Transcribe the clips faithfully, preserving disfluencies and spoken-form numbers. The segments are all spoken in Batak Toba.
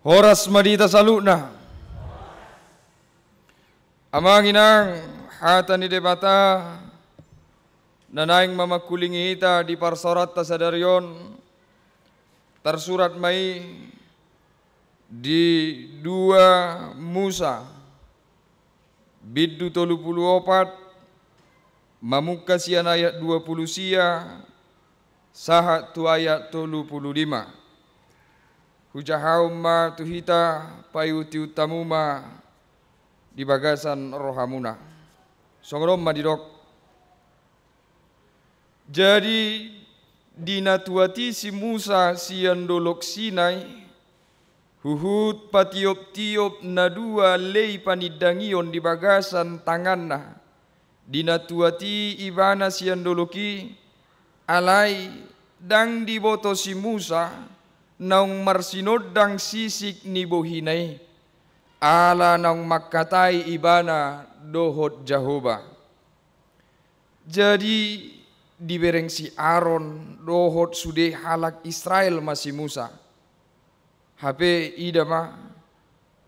Horas ma di hita saluhutna. Amang inang, hata ni Debata na naeng mamangkulingi hita di parsaoranta sadari on, tarsurat ma i di dua Musa, bindu tolu pulu opat, mamungka sian ayat dua pulu sia sahat tu ayat tolu pulu lima. Hujahahon ma tu hita, paihuthon hamu ma di bagasan rohamuna. Songon on ma didok. Jadi, dinatuat i si Musa sian Dolok Sinai, huhut patioptiop na dua lei panindangion di bagasan tanganna. Dinatuat i ibana sian dolok i, alai ndang diboto si Musa, naung marsinondang sisik ni bohina i, ala naung mangkatai ibana dohot Jahowa. Jadi, dibereng si Aron dohot sude halak Israel ma si Musa. Hape ida ma,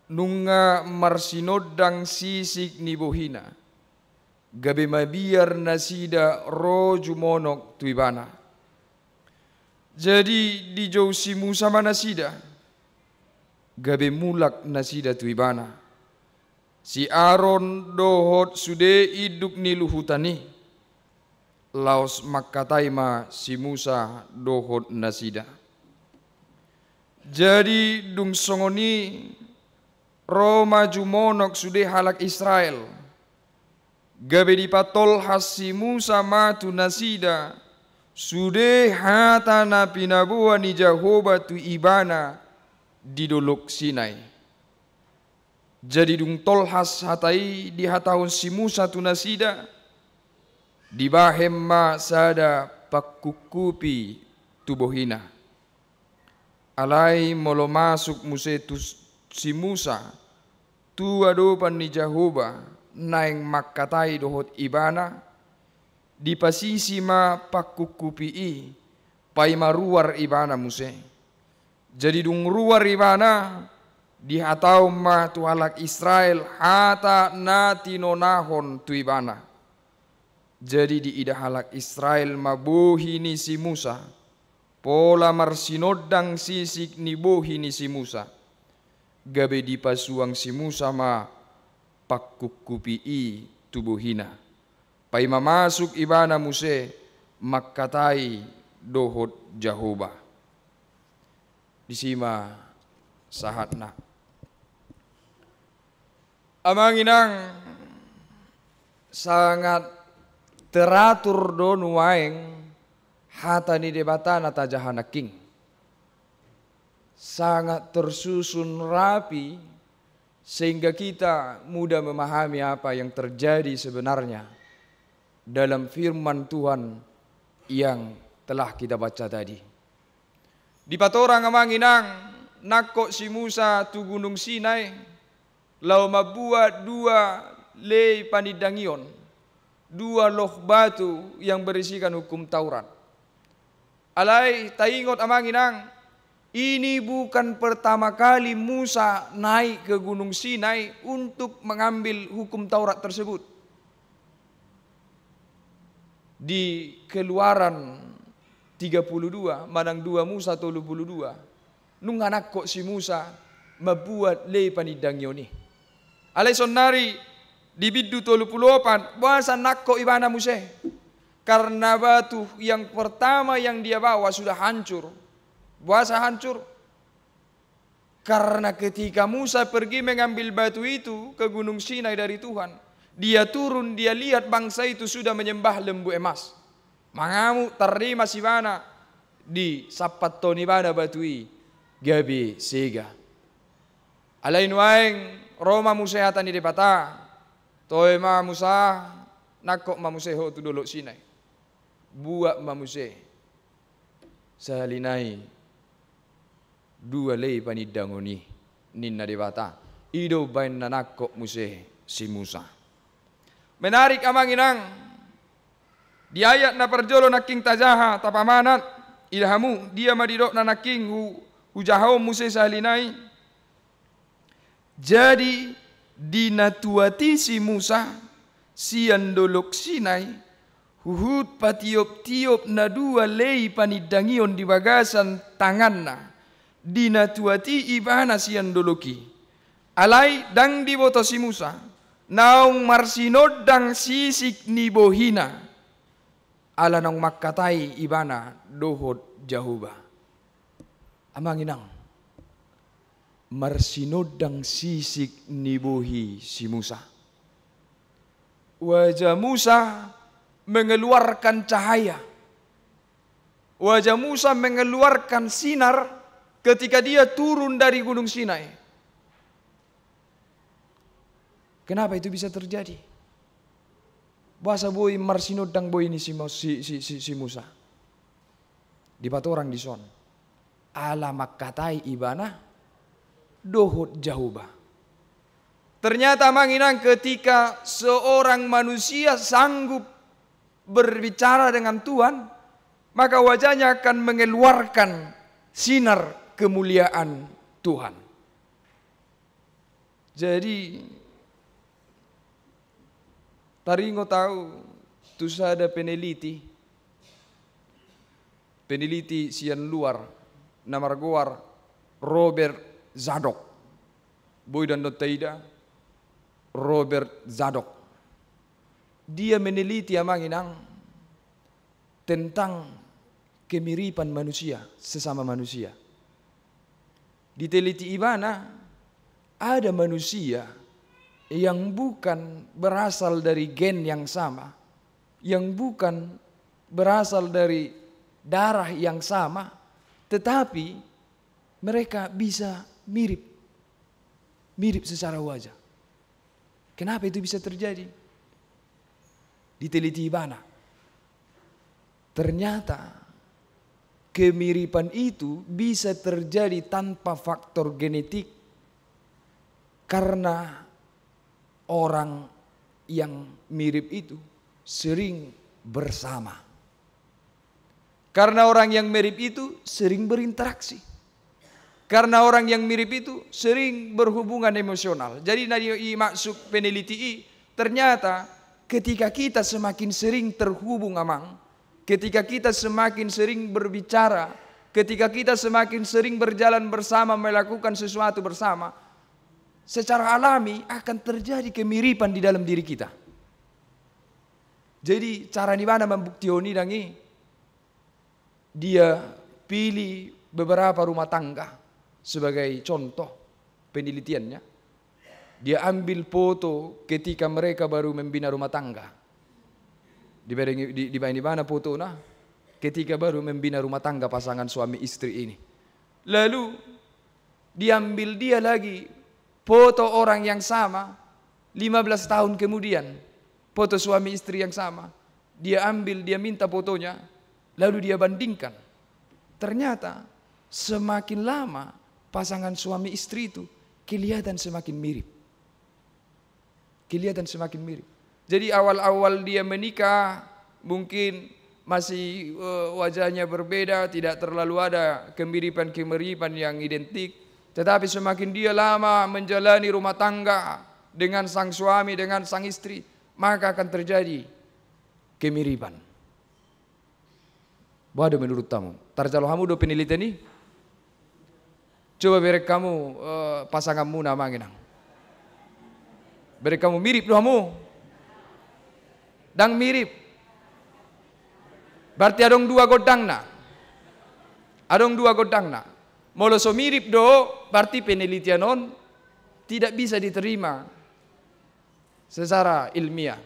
nunga marsinondang sisik ni bohina, gabe mabiar nasida ro jumonok tu ibana. Jadi, dijou si Musa ma nasida, gabe mulak nasida tu ibana, si Aron dohot sude induk ni luhutan i, laos mangkatai ma si Musa dohot nasida. Jadi, dung songon i, ro ma jumonok sude halak Israel, gabe dipatolhas si Musa ma tu nasida sude hata na pinaboa ni Jahowa tu ibana di Dolok Sinai. Jadi, dung tolhas hata i dihatahon si Musa tu nasida, dibahen ma sada pangkungkupi tu bohina. Alai molo masuk muse tu s-, si Musa tu adopan ni Jahowa naeng mangkatai dohot ibana, dipasisi ma pangkungkupi i, paima ruar ibana muse. Jadi, dung ruar ibana, dihatahon ma tu halak Israel hata na tinonahon tu ibana. Jadi, diida halak Israel ma bohi ni si Musa, pola marsinondang sisik ni bohi ni si Musa, gabe dipasuang si Musa ma pangkungkupi i tu bohina. Paima masuk ibana muse mangkatai dohot Jahowa. Disi ma sahatna. Amang inang, sangat teratur do nuaeng hata ni Debata na tajaha nangkin. Sangat tersusun rapi, sehingga kita mudah memahami apa yang terjadi sebenarnya dalam firman Tuhan yang telah kita baca tadi. Dipatorang amang inang, nangkok si Musa tu Gunung Sinai, laho mambuat dua lei panindangion, dua loh batu yang berisikan hukum Taurat. Alai taingot amang inang, ini bukan pertama kali Musa naik ke Gunung Sinai untuk mengambil hukum Taurat tersebut. Di Keluaran tiga puluh dua, manang dua Musa tolu puluh dua, nunga nangkok si Musa mambuat lei panindangion i. Alai saonnari di bindu tolu puluh opat, boasa nangkok ibana muse? Karena batu yang pertama yang dia bawa sudah hancur. Boasa hancur? Karena ketika Musa pergi mengambil batu itu ke Gunung Sinai dari Tuhan, dia turun, dia lihat bangsa itu sudah menyembah lembu emas. Mangamuk, tarrimas ibana, disampathon ibana batu i gabe sega. Alai nuaeng ro ma muse hata ni Debata, toe ma Musa, nangkok ma muse ho tu Dolok Sinai. Buat ma muse sahali nai dua lei panindangon i, ninna Debata. I do umbahen na nangkok muse si Musa. Menarik amang inang, di ayat na parjolo nangkin tajaha, tapamanat, ida hamu, dia ma didok na nangkin hu-, hujahahon muse sahali nai. Jadi, dinatuati si Musa sian Dolok Sinai, huhut patioptiop na dua lei panindangion di bagasan tanganna, dinatuati ibana sian dolok i. Alai ndang diboto si Musa, naung marsinondang sisik ni bohina, ala naung mangkatai ibana dohot Jahowa. Amang inang, marsinondang sisik ni bohi si Musa. Wajah Musa mengeluarkan cahaya. Wajah Musa mengeluarkan sinar ketika dia turun dari Gunung Sinai. Kenapa itu bisa terjadi? Boasa boi marsinondang bohi ni si, si, si, si, si Musa? Dipatorang dison. Ala mangkatai ibana dohot Jahowa. Ternyata, amang inang, ketika seorang manusia sanggup berbicara dengan Tuhan, maka wajahnya akan mengeluarkan sinar kemuliaan Tuhan. Jadi, taringot au tu sada peneliti, peneliti sian luar, na margoar Robert Zadok. Boi do annon taida, Robert Zadok. Dia meneliti, amang inang, tentang kemiripan manusia, sesama manusia. Diteliti ibana, ada manusia yang bukan berasal dari gen yang sama, yang bukan berasal dari darah yang sama, tetapi mereka bisa mirip, mirip secara wajah. Kenapa itu bisa terjadi? Diteliti ibana. Ternyata kemiripan itu bisa terjadi tanpa faktor genetik karena orang yang mirip itu sering bersama. Karena orang yang mirip itu sering berinteraksi. Karena orang yang mirip itu sering berhubungan emosional. Jadi, na di, dimaksud peneliti i, ternyata ketika kita semakin sering terhubung, amang, ketika kita semakin sering berbicara, ketika kita semakin sering berjalan bersama, melakukan sesuatu bersama, secara alami akan terjadi kemiripan di dalam diri kita. Jadi, cara ni ibana mambuktihon i, dang i, dia pilih beberapa rumah tangga sebagai contoh penelitiannya. Dia ambil foto ketika mereka baru membina rumah tangga. Dibaen, di, dibaen ibana fotona ketika baru membina rumah tangga pasangan suami istri ini. Lalu diambil dia lagi foto orang yang sama lima belas tahun kemudian, foto suami istri yang sama. Dia ambil, dia minta fotonya, lalu dia bandingkan. Ternyata semakin lama pasangan suami istri itu kelihatan semakin mirip. Kelihatan semakin mirip. Jadi, awal-awal dia menikah, mungkin masih, eh, wajahnya berbeda, tidak terlalu ada kemiripan-kemiripan yang identik. Tetapi semakin dia lama menjalani rumah tangga dengan sang suami, dengan sang istri, maka akan terjadi kemiripan. Boha do menurut hamu? Tarjalo hamu do penelitian i? Coba bereng hamu, eh, pasanganmuna, amang inang. Bereng hamu, mirip do hamu? Ndang mirip. Berarti adong dua gondangna. Adong dua gondangna. Molo so mirip do, berarti penelitian on tidak bisa diterima secara ilmiah.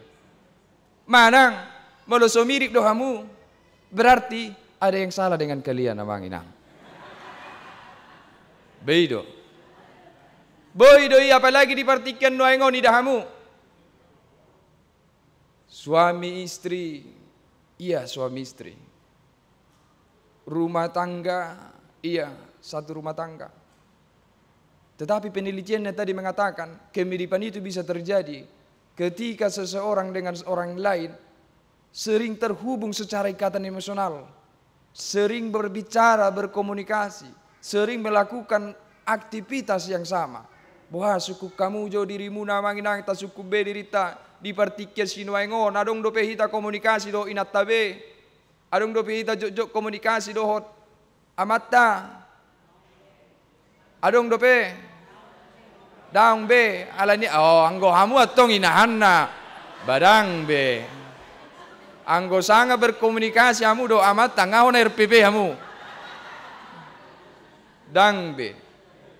Manang, molo so mirip do hamu, berarti ada yang salah dengan kalian, amang inang. Boi do. Boi do i, apalagi di partingkian nuaeng on, ida hamu. Suami istri, iya, suami istri. Rumah tangga, iya, satu rumah tangga. Tetapi penelitiannya tadi mengatakan, kemiripan itu bisa terjadi ketika seseorang dengan orang lain sering terhubung secara ikatan emosional, sering berbicara, berkomunikasi, sering melakukan aktivitas yang sama. Boha sungkun hamu jo dirimuna amang inang, tasungkun be dirinta di partingkian sinuaeng on. Adong dope hita komunikasi dohot inanta be. Adong dope hita jotjot komunikasi dohot amanta. Adong dope? Ndang be. Alani, oh, anggo hamu antong inahanna. Ba ndang be. Anggo sanga berkomunikasi hamu dohot amanta, nga hona R P P hamu. Ndang be.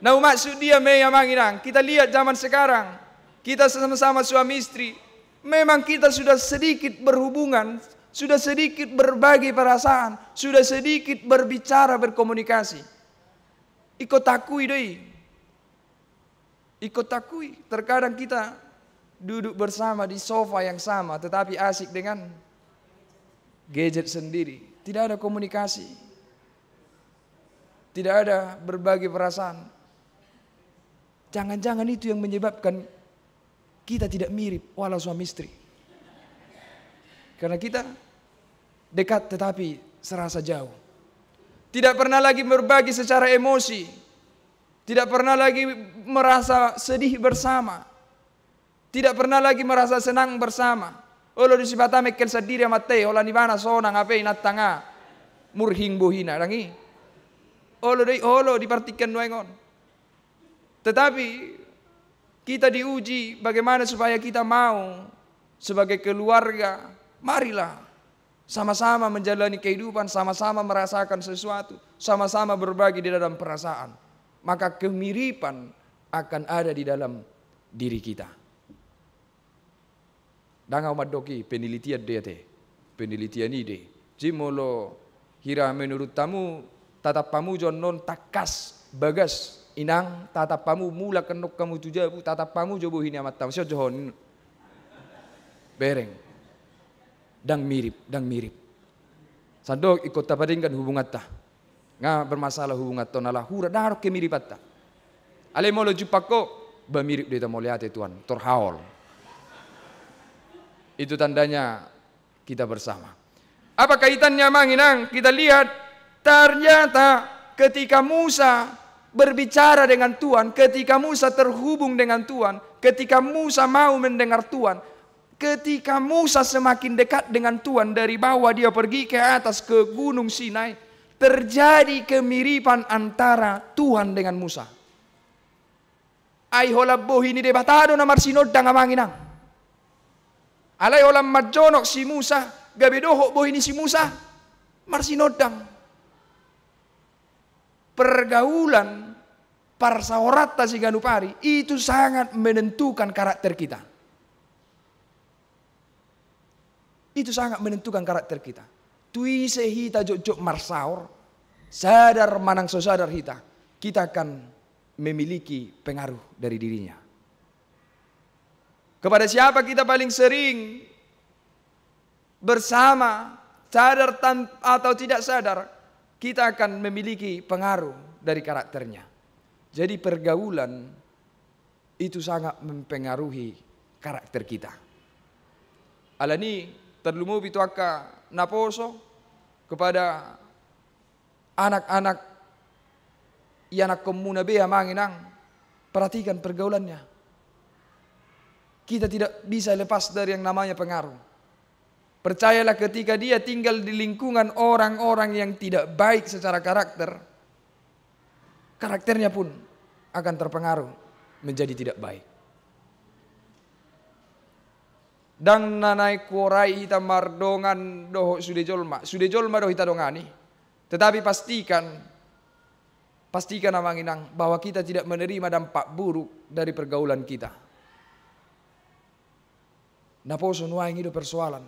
Na humaksud dia ma i amang inang? Kita lihat zaman sekarang. Kita sama-sama suami istri. Memang kita sudah sedikit berhubungan, sudah sedikit berbagi perasaan, sudah sedikit berbicara, berkomunikasi. Ingkon taakui do i. Ingkon taakui. Terkadang kita duduk bersama di sofa yang sama, tetapi asik dengan gadget sendiri. Tidak ada komunikasi. Tidak ada berbagi perasaan. Jangan-jangan itu yang menyebabkan kita tidak mirip walau suami istri. Karena kita dekat tetapi serasa jauh. Tidak pernah lagi berbagi secara emosi. Tidak pernah lagi merasa sedih bersama. Tidak pernah lagi merasa senang bersama. Olo do Sipata mengkel sandiri amanta i, holan ibana sonang hape inanta nga murhing bohina, ndang i. Olo do i, olo di partingkian nuaeng on. Tetapi kita diuji bagaimana supaya kita mau sebagai keluarga, marilah sama-sama menjalani kehidupan, sama-sama merasakan sesuatu, sama-sama berbagi di dalam perasaan. Maka kemiripan akan ada di dalam diri kita. Ndang ahu mandok i, penelitian do i ate. Penelitian i do i. Jadi molo hira menurut hamu, tatap hamu jo annon tangkas, bagas, inang, tatap hamu mulak annon hamu tu jabu, tatap hamu jo bohi ni amanta hamu, sihon jo ho. Bereng. Ndang mirip, ndang mirip. Sandok ingkon tapadenggan hubunganta. Nga bermasalah hubunganta on ala hura ndang adong kemiripanta. Alai molo jumpang ho, ba mirip do hita, mauliate Tuhan, tor haol. Itu tandanya kita bersama. Apa kaitannya amang inang? Kita lihat, ternyata ketika Musa berbicara dengan Tuhan, ketika Musa terhubung dengan Tuhan, ketika Musa mau mendengar Tuhan, ketika Musa semakin dekat dengan Tuhan, dari bawah dia pergi ke atas ke Gunung Sinai, terjadi kemiripan antara Tuhan dengan Musa. Ai holan bohi ni Debata do na marsinondang amang inang. Alai holan manjonok si Musa, gabe dohot bohi ni si Musa, marsinondang. Pergaulan parsaoranta siganup ari itu sangat menentukan karakter kita. Itu sangat menentukan karakter kita. Tu ise hita jotjot marsaor, sadar manang so sadar hita, kita akan memiliki pengaruh dari dirinya. Kepada siapa kita paling sering bersama, sadar tan-, atau tidak sadar, kita akan memiliki pengaruh dari karakternya. Jadi pergaulan itu sangat mempengaruhi karakter kita. Alani, tarlumobi tu angka naposo, kepada anak-anak ianakkonmuna be amang inang, perhatikan pergaulannya. Kita tidak bisa lepas dari yang namanya pengaruh. Percayalah, ketika dia tinggal di lingkungan orang-orang yang tidak baik secara karakter, karakternya pun akan terpengaruh menjadi tidak baik. Ndang na naeng huorai hita mardongan dohot sude jolma. Sude jolma do hita dongani. Tetapi pastikan, pastikan amang inang, bahwa kita tidak menerima dampak buruk dari pergaulan kita. Naposo nuaeng i do persoalan.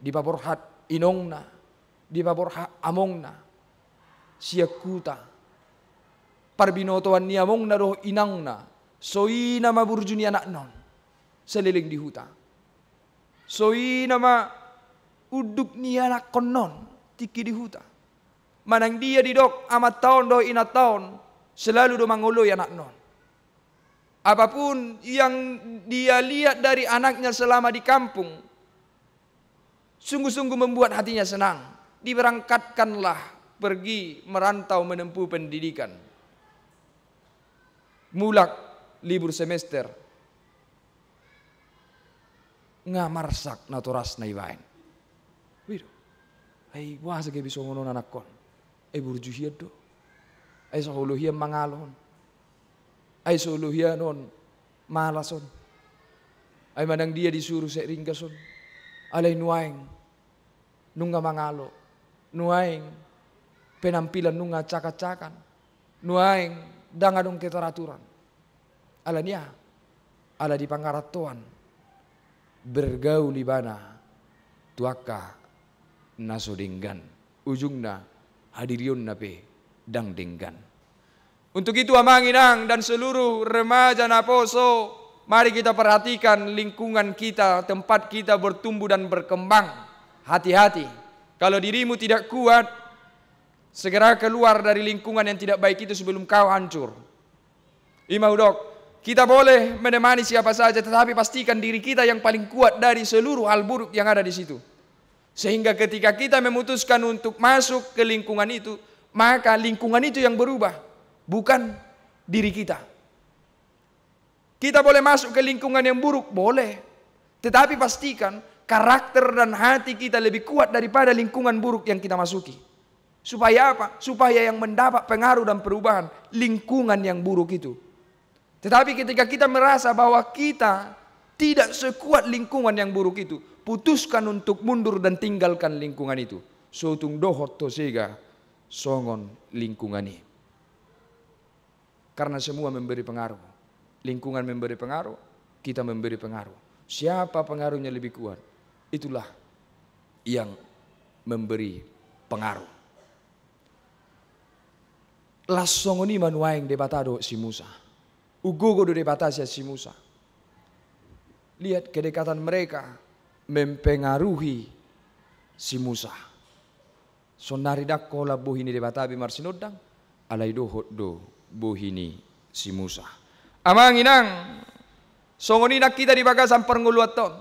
Dipaborhat inongna, dipaborhat amongna sian huta. Parbinotoan ni amongna dohot inangna, so i nama burju ni anakna on saleleng di huta. So i nama unduk ni anakkonna on tingki di huta. Manang dia didok amanta on dohot inanta on, selalu do mangoloi anakna on. Apapun yang dia lihat dari anaknya selama di kampung, sungguh-sungguh membuat hatinya senang. Diberangkatkanlah pergi merantau menempuh pendidikan. mulak libur semester, nga marsak natorasna ibaen. Wido. Ai boasa gabe songon on anakkon? Ai burju hian do. Ai so olo hian mangalo on. Ai so olo hian on malas on. Ai manang dia disuru sek ringgas on. Alai nuaeng nunga mangalo. Nuaeng penampilan nunga acak-acakan. Nuaeng ndang adong keteraturan. Ala ni aha? Ala di pangarantoan bergaul ibana tu angka na so denggan. Ujungna hadirionna pe ndang denggan. Untuk itu, amang inang dan seluruh remaja naposo, mari kita perhatikan lingkungan kita, tempat kita bertumbuh dan berkembang. Hati-hati. Kalau dirimu tidak kuat, segera keluar dari lingkungan yang tidak baik itu sebelum kau hancur. I ma hudok, kita boleh menemani siapa saja, tetapi pastikan diri kita yang paling kuat dari seluruh hal buruk yang ada di situ. Sehingga ketika kita memutuskan untuk masuk ke lingkungan itu, maka lingkungan itu yang berubah, bukan diri kita. Kita boleh masuk ke lingkungan yang buruk, boleh. Tetapi pastikan karakter dan hati kita lebih kuat daripada lingkungan buruk yang kita masuki. Supaya apa? Supaya yang mendapat pengaruh dan perubahan lingkungan yang buruk itu. Tetapi ketika kita merasa bahwa kita tidak sekuat lingkungan yang buruk itu, putuskan untuk mundur dan tinggalkan lingkungan itu. So tung dohot ho sega songon lingkungan i. Karena semua memberi pengaruh. Lingkungan memberi pengaruh, kita memberi pengaruh. Siapa pengaruhnya lebih kuat, itulah yang memberi pengaruh. Las songon i ma nuaeng Debata dohot si Musa. Umgogo do Debata sian si Musa. Lihat kedekatan mereka mempengaruhi si Musa. Sonari ndang holan bohi ni Debata be marsinondang, alai dohot do bohi ni si Musa. Amang inang, songon i nang hita di bagasan parngoluanta on.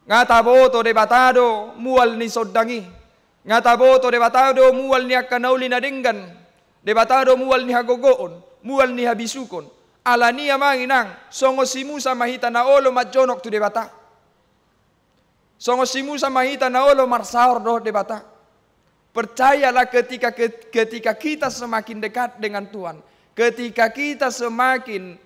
Nga taboto Debata do mual ni sondang i. Nga taboto Debata do mual ni angka na uli na denggan. Debata do mual ni hagogoon, mual ni habisukon. Ala ni i, amang inang, songon si Musa ma hita na olo manjonok tu Debata. Songon si Musa ma hita na olo marsaor dohot Debata. Percayalah, ketika, ketika kita semakin dekat dengan Tuhan, ketika kita semakin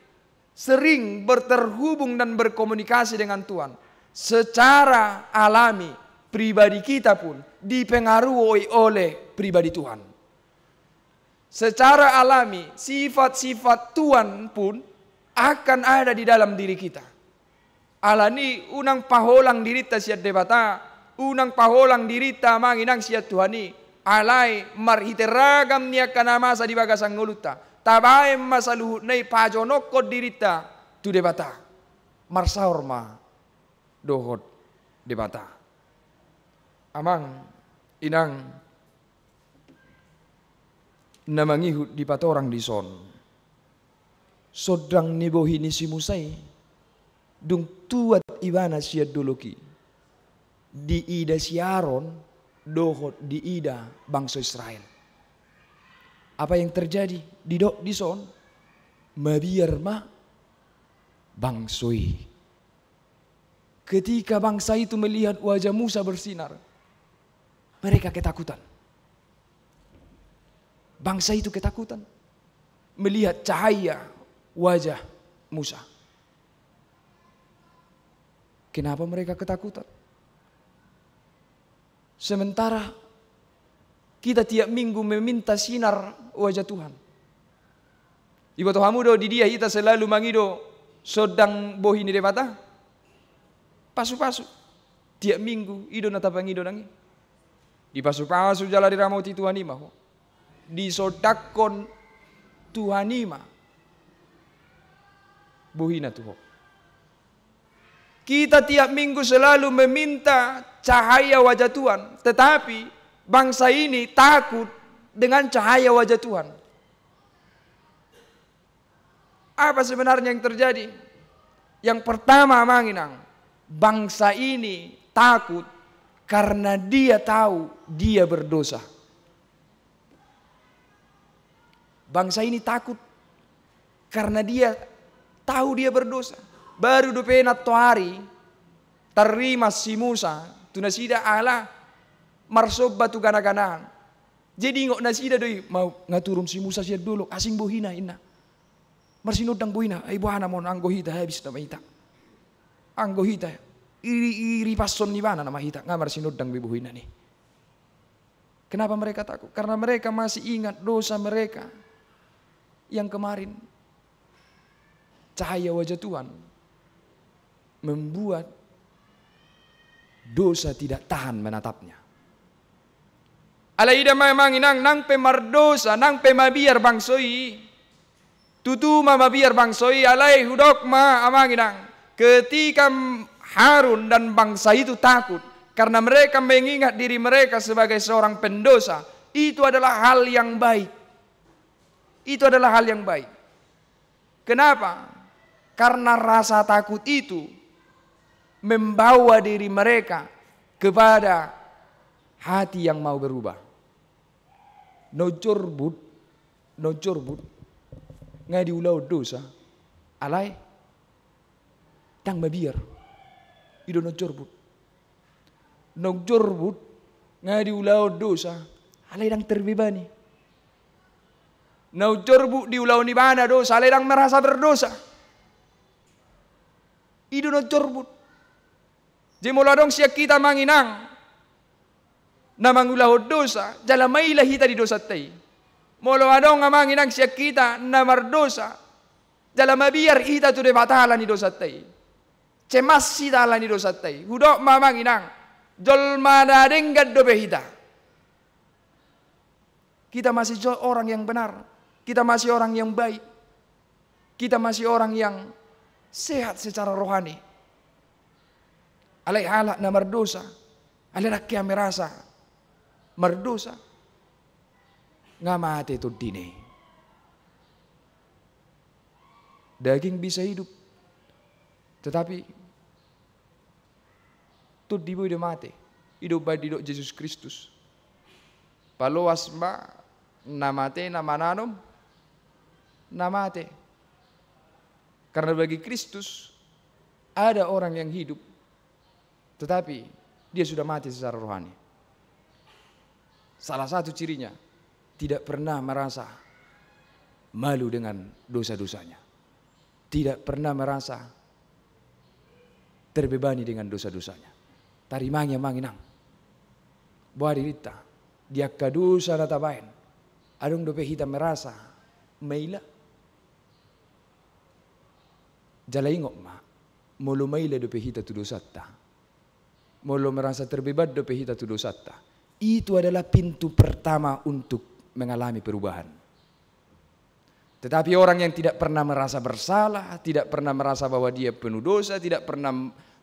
sering berterhubung dan berkomunikasi dengan Tuhan, secara alami pribadi kita pun dipengaruhi oleh pribadi Tuhan. Secara alami, sifat-sifat Tuhan pun akan ada di dalam diri kita. Ala ni i, unang paholang dirinta sian Debata, unang paholang dirinta, amang inang, sian Tuhan i. Alai marhite ragam ni angka na masa di bagasan ngolunta, tabaen ma saluhutna i pajonokhon dirinta tu Debata. Marsaor ma dohot Debata. Amang inang na mangihut dipatorang dison, sondang ni bohi ni si Musa i dung tuat ibana sian dolok i, diida si Aron dohot diida bangso Israel. Apa yang terjadi? Didok dison, mabiar ma bangso i. Ketika bangsa itu melihat wajah Musa bersinar, mereka ketakutan. Bangsa itu ketakutan melihat cahaya wajah Musa. Kenapa mereka ketakutan? Sementara kita tiap minggu meminta sinar wajah Tuhan. Diboto hamu do di dia hita selalu mangido sondang bohi ni Debata? Pasu-pasu. Tiap minggu i do na tapangido nang i. Dipasupasu jala diramoti Tuhan i ma ho. Disondangkon Tuhan i ma bohina tu ho. Kita tiap minggu selalu meminta cahaya wajah Tuhan, tetapi bangsa ini takut dengan cahaya wajah Tuhan. Apa sebenarnya yang terjadi? Yang pertama, amang inang, bangsa ini takut karena dia tahu dia berdosa. Bangsa ini takut Karena dia tahu dia berdosa. Baru dope nantoari tarrimas si Musa tu nasida ala marsomba tu gana-ganaan. Jadi ingot nasida do i, mau nga turun si Musa sian dolok, asing bohina inna. Marsinondang bohina, ai boha nama on, anggo hita habis nama hita. Anggo hita, i, i, iripashon ni ibana nama hita, nga marsinondang be bohina ni. Kenapa mereka takut? Karena mereka masih ingat dosa mereka yang kemarin. Cahaya wajah Tuhan membuat dosa tidak tahan menatapnya. Alai ida ma amang inang, nang pe mardosa, nang pe mabiar bangso i. Tutu ma mabiar bangso i, alai hudok ma amang inang. Ketika Harun dan bangsa itu takut karena mereka mengingat diri mereka sebagai seorang pendosa, itu adalah hal yang baik. Itu adalah hal yang baik. Kenapa? Karena rasa takut itu membawa diri mereka kepada hati yang mau berubah. Naung jorbut, naung jorbut, nga diulahon dosa, alai ndang mabiar. I do naung jorbut. Naung jorbut, nga diulahon dosa, alai ndang terbebani. Naung jorbut diulahon ibana dosa, alai ndang merasa berdosa. I do naung jorbut. Jadi molo adong sian hita amang inang na mangulahon dosa, jala maila hita di dosanta i. Molo adong amang inang sian hita na mardosa, jala mabiar hita tu Debata ala ni dosanta i. Cemas hita ala ni dosanta i. Hudok ma amang inang, jolma na denggan dope hita. Kita masih jo-, orang yang benar. Kita masih orang yang baik. Kita masih orang yang sehat secara rohani. Alai halak na mardosa, alai ndang hea merasa mardosa, nga mate tondina i. Daging bisa hidup, tetapi tondi boi do mate. I do umbahen didok Jesus Kristus, paloas ma na mate na mananom na mate. Karena bagi Kristus, ada orang yang hidup, tetapi dia sudah mati secara rohani. Salah satu cirinya, tidak pernah merasa malu dengan dosa-dosanya. Tidak pernah merasa terbebani dengan dosa-dosanya. Tarimangi amang inang. Boha dirinta, di angka dosa na tabaen, adong dope hita merasa maila? Jala ingot ma, molo maila dope hita tu dosanta, molo merasa terbeban dope hita tu dosanta, itu adalah pintu pertama untuk mengalami perubahan. Tetapi orang yang tidak pernah merasa bersalah, tidak pernah merasa bahwa dia penuh dosa, tidak pernah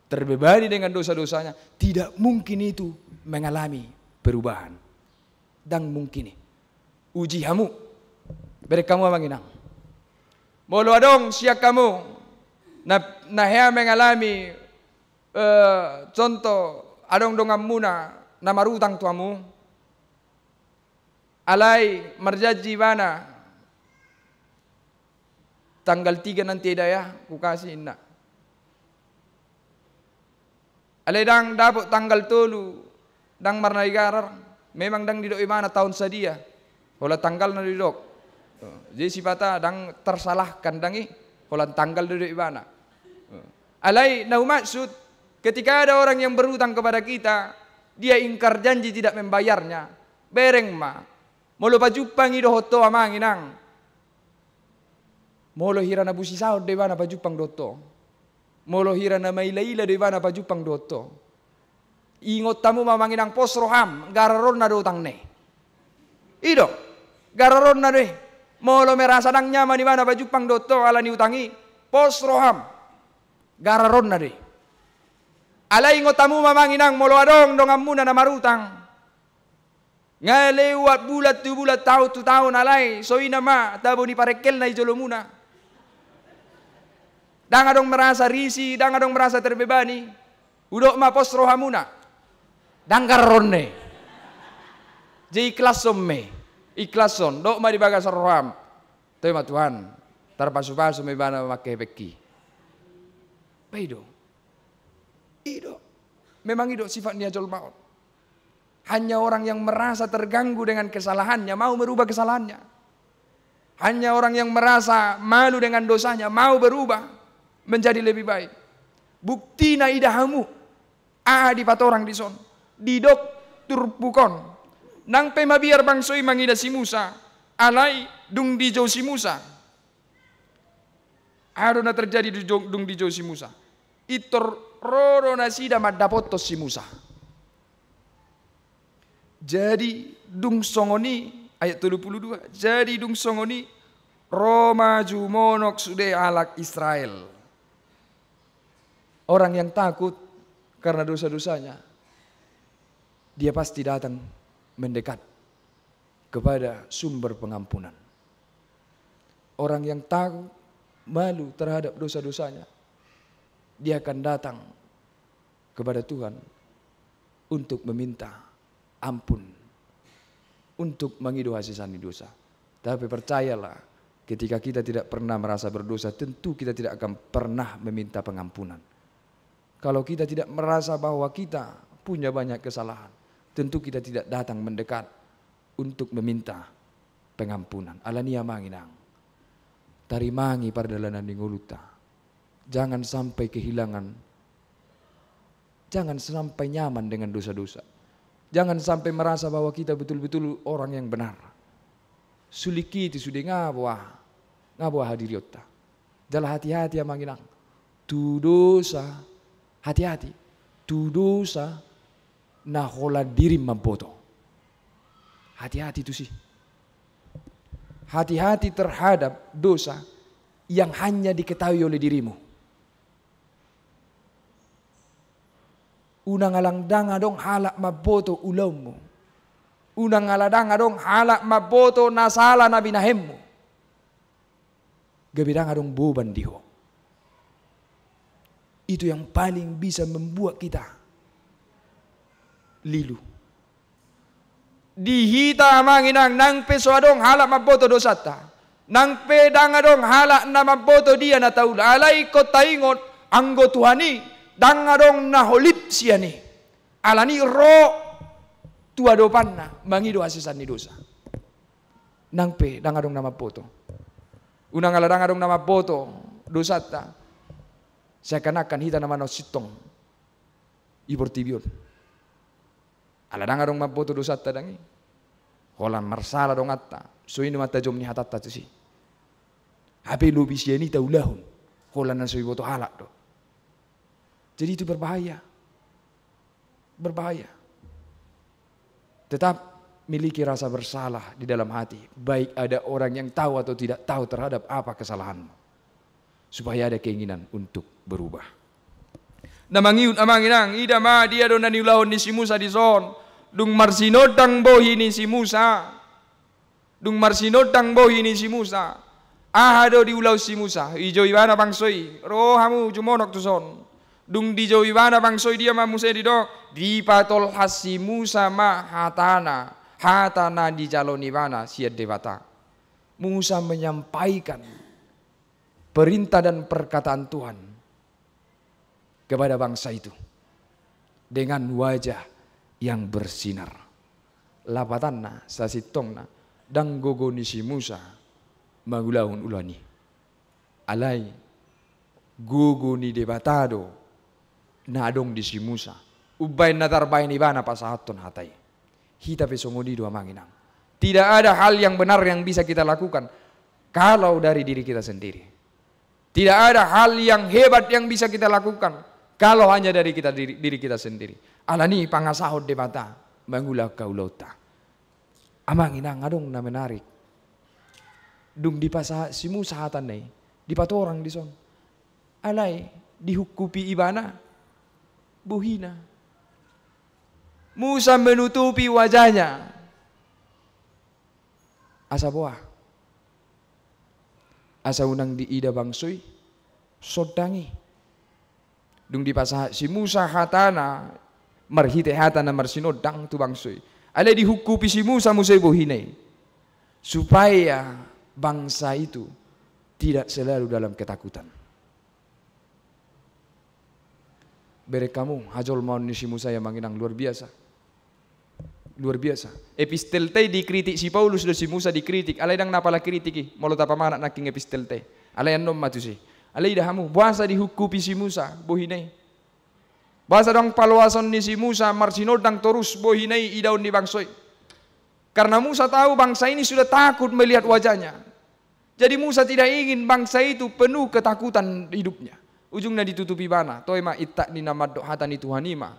terbebani dengan dosa-dosanya, tidak mungkin itu mengalami perubahan. Ndang mungkin i. Uji hamu. Bereng hamu amang inang. Molo adong sian hamu na, na hea mengalami, eh, contoh, adong donganmuna na marutang tu hamu, alai marjanji ibana, tanggal tiga nanti eda ya, kukasih inna. Alai ndang dapot tanggal tolu, ndang marnaigarar, memang ndang didok ibana taon sadia, holan tanggalna do didok. Jadi sipata ndang tersalahkan ndang i, holan tanggal do didok ibana. Alai na humaksud, ketika ada orang yang berutang kepada kita, dia ingkar janji tidak membayarnya, bereng ma. Molo pajumpang i dohot ho amang inang, molo hira na busisaon do ibana pajumpang dohot ho. Molo hira na mailaila do ibana pajumpang dohot ho, ingot hamu ma amang inang, pos roham, gararonna do utangna i. I do, gararonna do i. Molo merasa ndang nyaman ibana pajumpang dohot ho ala ni utang i, pos roham, gararonna do i. Alai ingot hamu ma amang inang, molo adong donganmuna na marutang, nga lewat bulan tu bulan, taon tu taon, alai so i nama tabo ni parengkelna i jolomuna. Ndang adong merasa risih, ndang adong merasa terbebani. Hudok ma pos rohamuna. Ndang gararonna i. Jadi ikhlashon ma i. Ikhlashon. Dok ma di bagasan roham. Toe ma Tuhan. Tarpasupasu ma ibana mangkehepengki. Ba i do. I do. Memang i do sifat ni hajolmaon. Hanya orang yang merasa terganggu dengan kesalahannya mau merubah kesalahannya. Hanya orang yang merasa malu dengan dosanya mau berubah menjadi lebih baik. Buktina ida hamu, aha dipatorang dison, didok turpuk on. Nang pe mabiar bangso i mangida si Musa, alai dung dijou si Musa. Aha do na terjadi di jo-, dung dijou si Musa? Pintor ro do nasida mandapothon si Musa. Jadi dung songon i, ayat tolu pulu dua, jadi dung songon i, ro ma jumonok sude halak Israel. Orang yang takut karena dosa-dosanya, dia pasti datang mendekat kepada sumber pengampunan. Orang yang takut, malu terhadap dosa-dosanya, dia akan datang kepada Tuhan untuk meminta ampun, untuk mangido hasesaan ni dosa. Tapi percayalah, ketika kita tidak pernah merasa berdosa, tentu kita tidak akan pernah meminta pengampunan. Kalau kita tidak merasa bahwa kita punya banyak kesalahan, tentu kita tidak datang mendekat untuk meminta pengampunan. Alani i amang inang, tarimangi pardalanan ni ngolunta. Jangan sampai kehilangan, jangan sampai nyaman dengan dosa-dosa. Jangan sampai merasa bahwa kita betul-betul orang yang benar. Sulingkiti sude nga boha, nga boha hadirionta. Jala hati-hati amang inang, tu dosa, hati-hati, tu dosa na holan dirim mamboto. Hati-hati tusi. Hati-hati terhadap dosa yang hanya diketahui oleh dirimu. Unang ala ndang adong halak mamboto ulaonmu. Unang ala ndang adong halak mamboto na sala na binahenmu. Gabe ndang adong boban di ho. Itu yang paling bisa membuat kita lilu. Di hita amang inang, nang pe so adong halak mamboto dosanta, nang pe ndang adong halak na mamboto dia na taula, alai ingkon taingot, anggo Tuhan i ndang adong na holip sian i. Alani i ro tu adopanna mangido hasesaan ni dosa. Nang pe ndang adong na mamboto. Unang ala ndang adong na mamboto dosanta, seakan-akan hita na manaon sintong di portibi on. Ala ndang adong mamboto dosanta ndang i. Holan marsala donganta, so i ma tajom ni hatanta tusi. Hape lobi sian i taulahon, holan na so diboto halak do. Jadi itu berbahaya. Berbahaya. Tetap miliki rasa bersalah di dalam hati, baik ada orang yang tahu atau tidak tahu terhadap apa kesalahanmu, supaya ada keinginan untuk berubah. Na mangihut amang inang, ida ma dia do na niulahon ni si Musa dison. Dung marsinondang bohi ni si Musa, dung marsinondang bohi ni si Musa, aha do diulahon si Musa? Dijou ibana bangso i, ro hamu jumonok tuson. Dung dijou ibana bangso i, dia ma muse didok? Dipatolhas si Musa ma hatana, hata na dijalo ni ibana sian Debata. Musa menyampaikan perintah dan perkataan Tuhan kepada bangsa itu dengan wajah yang bersinar. Lapatanna, sasintongna, ndang gogo ni si Musa mangulahon ulaon i. Alai gogo ni Debata do na adong di si Musa, umbaen na tarbaen ibana pasahathon hata i. Hita pe songon i do amang inang. Tidak ada hal yang benar yang bisa kita lakukan kalau dari diri kita sendiri. Tidak ada hal yang hebat yang bisa kita lakukan kalau hanya dari kita diri, diri kita sendiri. Alani i pangasahon Debata mangulahon haulaonta. Amang inang, adong na menarik. Dung dipasahat si Musa hatana i, dipatorang dison. Alai dihungkupi ibana bohina. Musa menutupi wajahnya. Asa boha? Asa unang diida bangso i sondang i. Dung dipasahat si Musa hatana marhite hata na marsinondang tu bangso i, alai dihungkupi si Musa muse bohina i, supaya bangsa itu tidak selalu dalam ketakutan. Bereng hamu, hajolmaon ni si Musa i amang inang luar biasa. Luar biasa. Epistelta i dikritik si Paulus do si Musa dikritik. Alai ndang na pala kritik i, molo tapamanat nangkin epistelta i. Alai annon ma tusi. Alai ida hamu, boasa dihungkupi si Musa bohina i? Boasa ndang paloason ni si Musa marsinondang torus bohina i idaon ni bangso i? Karena Musa tahu bangsa ini sudah takut melihat wajahnya. Jadi Musa tidak ingin bangsa itu penuh ketakutan hidupnya. Ujungna ditutupi ibana, toe ma intak ni na mandok hata ni Tuhan i ma.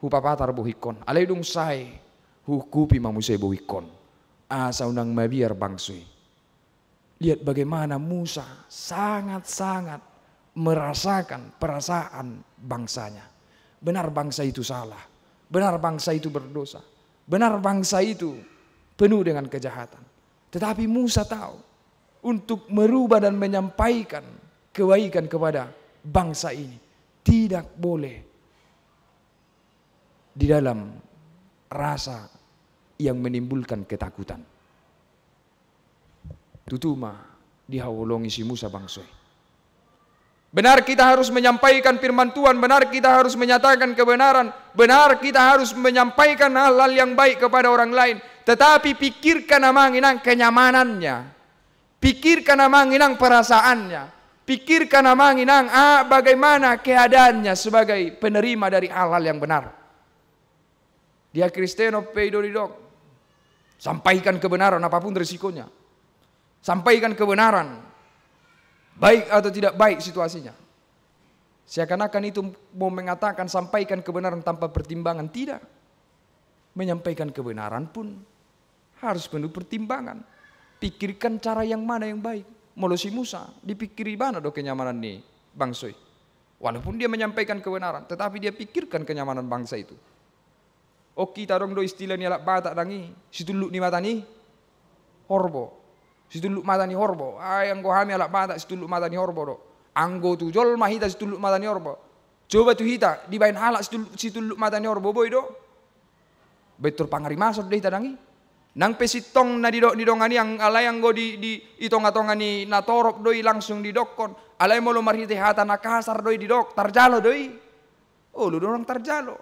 Hupapatar bohingkon, alai dung sae huungkupi ma muse bohingkon. Asa unang mabiar bangso i. Lihat bagaimana Musa sangat-sangat merasakan perasaan bangsanya. Benar bangsa itu salah. Benar bangsa itu berdosa. Benar bangsa itu penuh dengan kejahatan. Tetapi Musa tahu untuk merubah dan menyampaikan kebaikan kepada bangsa ini tidak boleh di dalam rasa yang menimbulkan ketakutan. Tutu ma dihaholongi si Musa bangso i. Benar kita harus menyampaikan firman Tuhan, benar kita harus menyatakan kebenaran, benar kita harus menyampaikan hal-hal yang baik kepada orang lain. Tetapi pikirkan amang inang kenyamanannya. Pikirkan amang inang perasaannya. Pikirkan amang inang, ah, bagaimana keadaannya sebagai penerima dari hal-hal yang benar. Dia Kristen pe i do didok. Sampaikan kebenaran apapun risikonya. Sampaikan kebenaran. Baik atau tidak baik situasinya. Seakan-akan itu mau mengatakan sampaikan kebenaran tanpa pertimbangan. Tidak. Menyampaikan kebenaran pun harus penuh pertimbangan. Pikirkan cara yang mana yang baik. Molo si Musa, dipikiri ibana do kenyamanan ni bangso i. Walaupun dia menyampaikan kebenaran, tetapi dia pikirkan kenyamanan bangsa itu. Ong hita adong do istilah ni halak Batak dang i, situlluk ni mata ni horbo. Situlluk mata ni horbo. Ai anggo hami halak Batak situlluk mata ni horbo do. Anggo tu jolma hita situlluk mata ni horbo. Coba tu hita, dibaen halak situlluk, situlluk mata ni horbo boi do. Baen tor pangarimason do hita dang i. Nang pe sintong na didok ni dongan i, ang-, alai anggo di, di, di tonga-tonga ni natorop do i langsung didokkon. Alai molo marhite hata na kasar do i didok, tarjalo do i. Olo do nang tarjalo.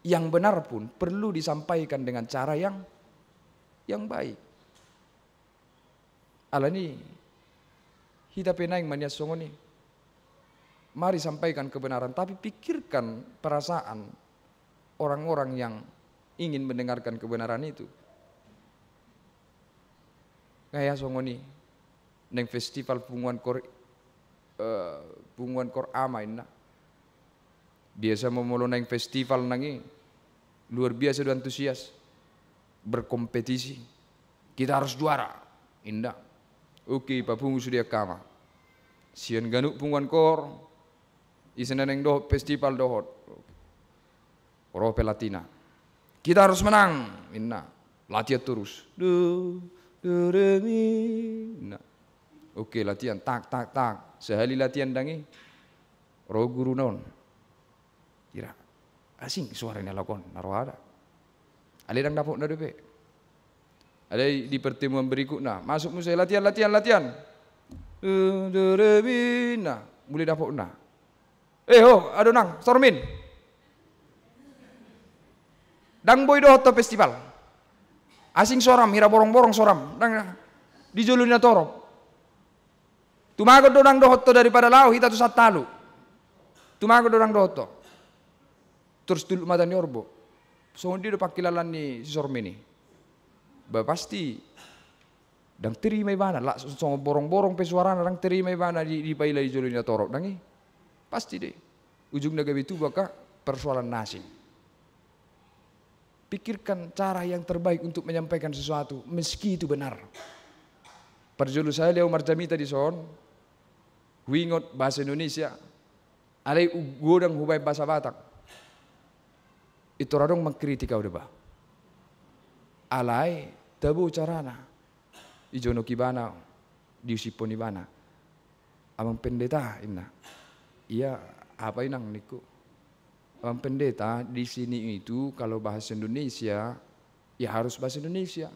Yang benar pun perlu disampaikan dengan cara yang, yang baik. Alani i, hita pe naeng ma nian songon i. Mari sampaikan kebenaran, tapi pikirkan perasaan orang-orang yang ingin mendengarkan kebenaran itu. Gaya songon i. Naeng festival punguan kor, eh, punguan kor ama inna. Biasa ma molo naeng festival nang i, luar biasa do antusias. Berkompetisi. Kita harus juara. Inda. Oke, papungu sude angka ama. Sian ganup punguan kor, ise na naeng dohot festival dohot. Ro pelatihna. Kita harus menang. Inna. Latihan terus. Do, do, re, mi. Inna. Oke, latihan. Tak, tak, tak. Sehali latihan dang i. Ro guruna on. Ira. Asing suara ni halak on. Na ro ada. Alai dang dapotna dope. Alai di pertemuan berikutna. Masuk muse latihan, latihan, latihan. Do, do, re, mi, na. Mulai dapotna. Eh, ho, adong nang, sormin. Dang boi dohot ho festival. Asing soram, hira borong-borong soram. Dang, di jolo ni natorop. Tumagon do dang dohot ho daripada laho hita tu Santalu. Tumagon do dang dohot ho. Torus tulluk mata ni horbo. Songon dia do pangkilalaan ni si sormin i. Ba pasti. Dang terima ibana, la songon borong-borong pe suarana dang terima ibana di, dipaila di jolo ni natorop dang i. Pasti do i. Ujungna gabe tubu angka persoalan na asing. Pikirkan cara yang terbaik untuk menyampaikan sesuatu, meski itu benar. Parjolo sahali au marjamita dison, huingot bahasa Indonesia, alai godang hubaen bahasa Batak. Pintor adong mangkritik au deba. Alai tabo carana. Ijonok ibana, diusiphon ibana. Amang pendeta, inna. Iya, apa inang ningku? Amang pendeta, di sini itu kalau bahasa Indonesia, ya harus bahasa Indonesia.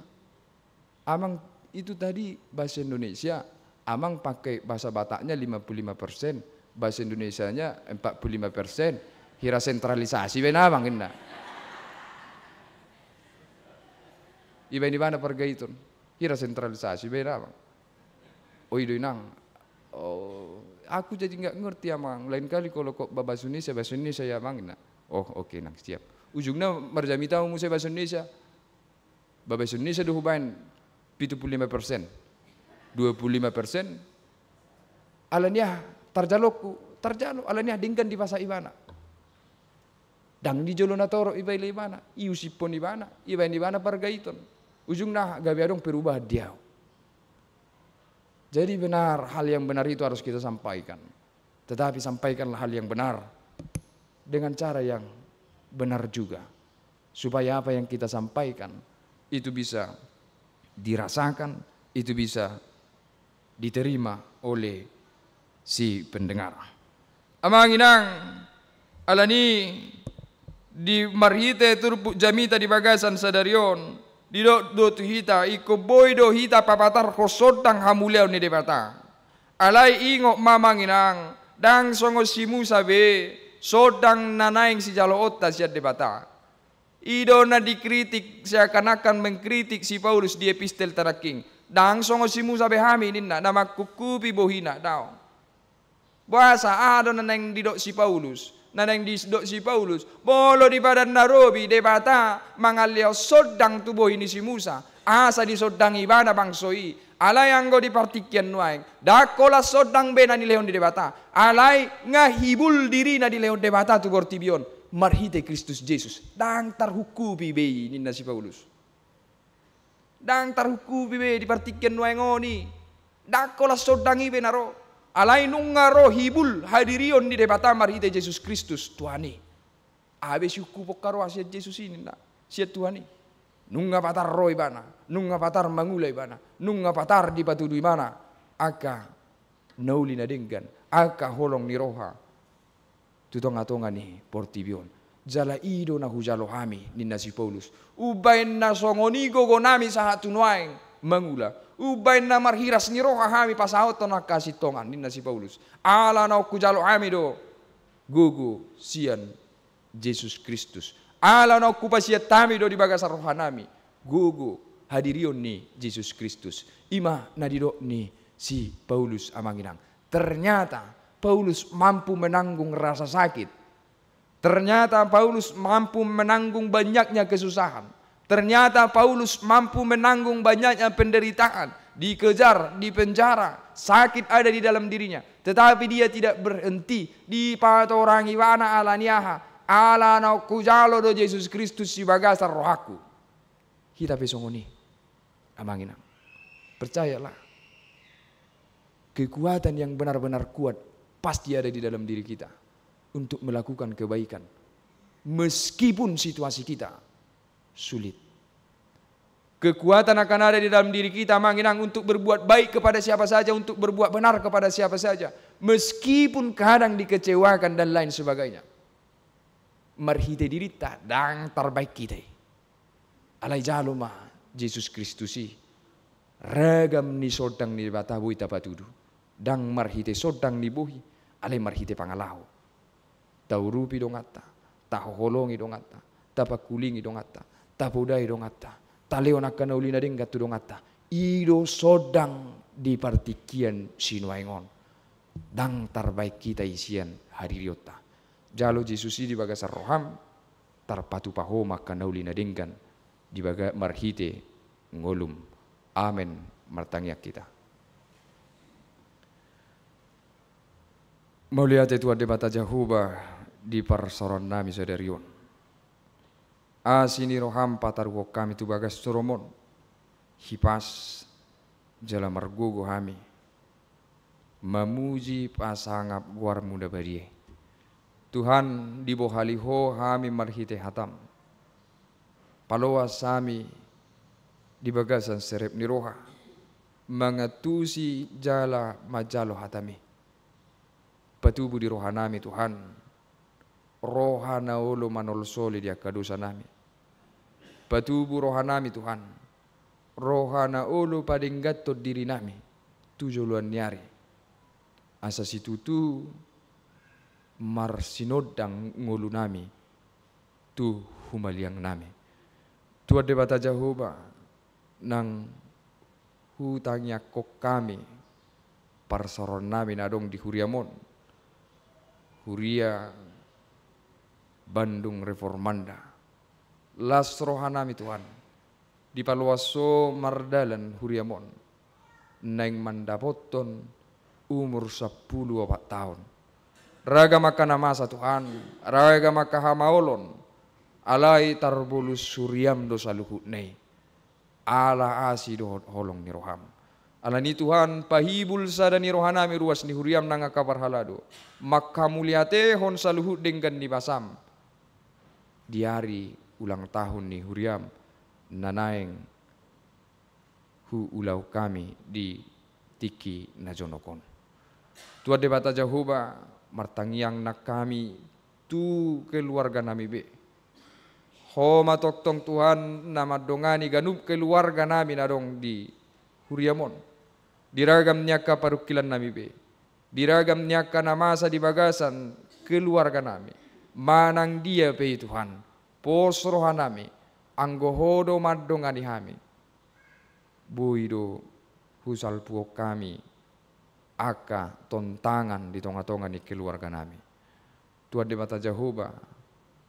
Amang Itu tadi bahasa Indonesia, amang pakai bahasa Bataknya lima puluh lima persen, bahasa Indonesianya empat puluh lima persen, hira sentralisasi baen amang inna. Ibaen ibana Pargaiton, hira sentralisasi baen amang. Oh, i do inang. Oh, aku jadi nggak ngerti amang. Lain kali kalau kau bahasa Indonesia, bahasa Indonesia ya amang inna. Oh, oke inang, siap. Ujungna marjamita muse bahasa Indonesia. Bahasa Indonesia do hubaen pitu puluh lima persen. Dua puluh lima persen. Alani aha tarjaloku, tarjalo. Alani aha denggan dipasahat ibana. Ndang di jolo na torop ibaen ibana, iusiphon ibana, ibaen ibana Pargaiton. Ujungna aha? Gabe adong perubahan di ahu. Jadi benar, hal yang benar itu harus kita sampaikan. Tetapi sampaikanlah hal yang benar dengan cara yang benar juga. Supaya apa yang kita sampaikan itu bisa dirasakan, itu bisa diterima oleh si pendengar. Amang inang, alani di marhite turpuk jamita di bagasan sadari on, didok do tu hita, ingkon boi do hita papatarhon sondang hamuliaon ni Debata. Alai ingot ma amang inang, ndang songon si Musa be, sondang na naeng sijaloonta sian Debata. I do na dikritik, seakan-akan mengkritik si Paulus di epistel tanangking. Ndang songon si Musa be hami ninna, na mangkupkupi bohina, daong. Boasa, aha do na naeng didok si Paulus? Na naeng didok si Paulus, molo di padan na robi Debata mangalehon sondang tu bohi ni si Musa, asa disondangi ibana bangso i. Alai anggo di partingkian nuaeng, ndang holan sondang be na nilehon ni Debata, alai nga hibul dirina dilehon Debata tu portibi on marhite Kristus Jesus. Ndang tarhungkupi be i ninna si Paulus. Ndang tarhungkupi be di partingkian nuaeng on i. Ndang holan sondang i be na ro. Alai nunga ro hibul hadirion ni Debata marhite Jesus Kristus Tuhan i. Aha be sihungkupon haroa sian Jesus i ninna, sian Tuhan i? Nunga patar ro ibana, nunga patar mangula ibana, nunga patar dipatudu ibana angka na uli na denggan, angka holong ni roha tu tongatonga ni portibi on. Jala i do na hujalo hami ninna si Paulus. Umbaen na songon i gogonami sahat tu nuaeng mangula, umbaen na marhiras ni roha hami pasahathon angka hasintongan ninna si Paulus. Ala naung hujalo hami do gogo sian Jesus Kristus. Ala naung hupasiat hami do di bagasan rohanami gogo hadirion ni Jesus Kristus. I ma na didok ni si Paulus amang inang. Ternyata Paulus mampu menanggung rasa sakit. Ternyata Paulus mampu menanggung banyaknya kesusahan. Ternyata Paulus mampu menanggung banyaknya penderitaan, dikejar, dipenjara, sakit ada di dalam dirinya. Tetapi dia tidak berhenti, dipatorang ibana alani aha? Ala naung hujalo do Jesus Kristus di bagasan rohangku. Hita pe songon i, amang inang. Percayalah, kekuatan yang benar-benar kuat pasti ada di dalam diri kita untuk melakukan kebaikan, meskipun situasi kita sulit. Kekuatan akan ada di dalam diri kita, amang inang, untuk berbuat baik kepada siapa saja, untuk berbuat benar kepada siapa saja, meskipun kadang dikecewakan dan lain sebagainya. Marhite dirinta ndang tarbaen hita i. Alai jalo ma Jesus Kristus i, ragam ni sondang ni Debata boi tapatudu. Ndang marhite sondang ni bohi, alai marhite pangalaho. Taurupi donganta, tahoholongi donganta, tapangkulingi donganta, tapodai donganta, talehon angka na uli na denggan tu donganta. I do sondang di partingkian sinuaeng on. Ndang tarbaen hita i sian hadirionta. Jalo Jesus i di bagasan roham, tarpatupa ho ma angka na uli na denggan di baga-, marhite ngolum. Amen. Martangiang hita. Mauliate Tuhan Debata Jahowa di parsaorannami sadari on. Asi ni roham pataruhon hami tu bagas joroMon, hipas jala margogo hami mamuji pasangap goarMu na badia i. Tuhan, dibohali Ho hami marhite hataM. Paloas hami di bagasan serep ni roha mangantusi jala manjalo hataMi. Patubu di rohanami, Tuhan, roha na olo manolsoli di angka dosanami. Patubu rohanami, Tuhan, roha na olo padengganhon diri nami tu joloan ni ari, asa situtu marsinondang ngolu nami tu humaliang nami. Tuhan Debata Jahowa, nang hutangiangkon hami parsaoran nami na adong di huriam on, huria Bandung Reformanda. Las roha nami Tuhan, dipaloas Ho mardalan huriam on, naeng mandapothon umur sampulu opat taon. Ragam angka na masa Tuhan, ragam angka hamaolon, alai tarbolus huriam do saluhutna i, ala asi dohot holong ni roham. Alani Tuhan, pahibul sada ni roha nami ruas ni huriam nang angka parhalado, manghamauliatehon saluhut denggan ni basam di ari ulang tahun ni huriam na naeng huulahon hami di tingki na jonok on. Tuhan Debata Jahowa, martangiang nang hami tu keluarga nami be. Ho ma tongtong Tuhan na mandongani ganup keluarga nami na adong di huriam on, di ragam ni angka parungkilan nami be, di ragam ni angka na masa di bagasan keluarga nami, manang dia pe i Tuhan, pos roha nami, anggo Ho do mandongani hami. Boi do husalpuhon hami angka tontangan di tonga-tonga ni keluarga nami. Tuhan Debata Jahowa,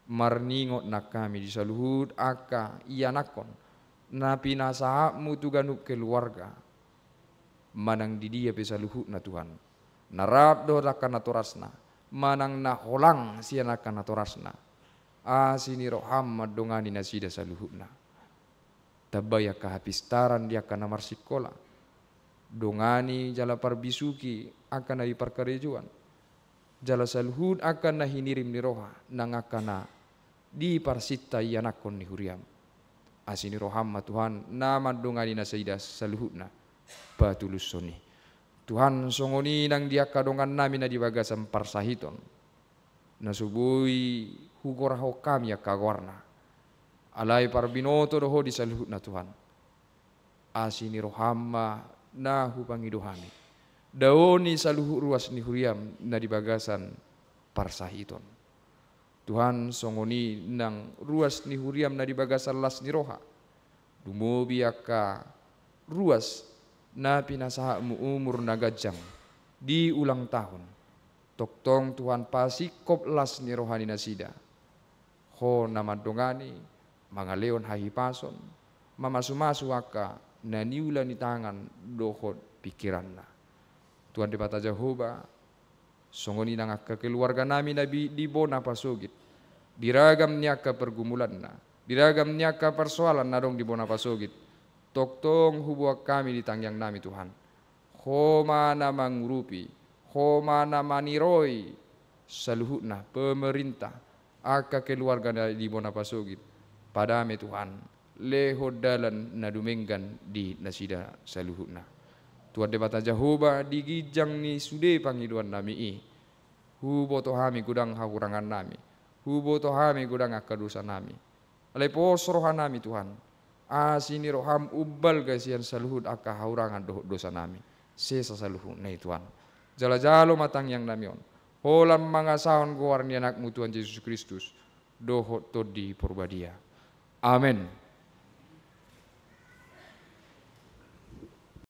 marningot nang hami di saluhut angka ianakhon na pinasahatmu tu ganup keluarga, manang di dia pe saluhutna Tuhan, na rap dohot angka natorasna, manang na holang sian angka natorasna, asi ni roham mandongani nasida saluhutna. Tambai angka hapistaran di angka na marsikola, dongani jala parbisuhi angka na di parkarejoan, jala saluhut angka na hinirim ni roha nang angka na di parsinta ianakhon ni huriam. Asi ni roham ma Tuhan na mandongani nasida saluhutna patulushon i. Tuhan, songon i nang di angka dongan nami na di bagasan parsahiton, na so boi hugorahon hami angka goarna, alai parbinoto do Ho di saluhutna Tuhan. Asi ni roham ma na hupangido hami, daoni saluhut ruas ni huriam na di bagasan parsahiton. Tuhan, songon i nang ruas ni huriam na di bagasan las ni roha, lumobi angka ruas na pinasahatmu umur na ganjang di ulang tahun. Tongtong Tuhan, pasingkop las ni roha ni nasida. Ho na mandongani, mangalehon hahipason, mamasumasu angka na niula ni tangan dohot pingkiranna. Tuhan Debata Jahowa, songon i nang angka keluarga nami na bi-, di bona pasogit, di ragam ni angka pergumulanna, di ragam ni angka parsoalan na adong di bona pasogit, tongtong huboan hami di tangiang nami Tuhan. Ho ma na mangurupi, Ho ma na maniroi saluhutna, pemerintah, angka keluarga na di bona pasogit. Padame Tuhan, lehon dalan na dumenggan di nasida saluhutna. Tuhan Debata Jahowa, di ginjang ni sude pangidoan nami i, huboto hami godang hahurangan nami, huboto hami godang angka dosa nami. Alai pos roha nami Tuhan, asi ni roham umbalga sian saluhut angka hahurangan dohot dosa nami, sesa saluhutna i Tuhan. Jala jalo ma tangiang nami on, holan mangasahon goar ni Anakmu Tuhan Jesus Kristus dohot Tondi Porbadia. Amen.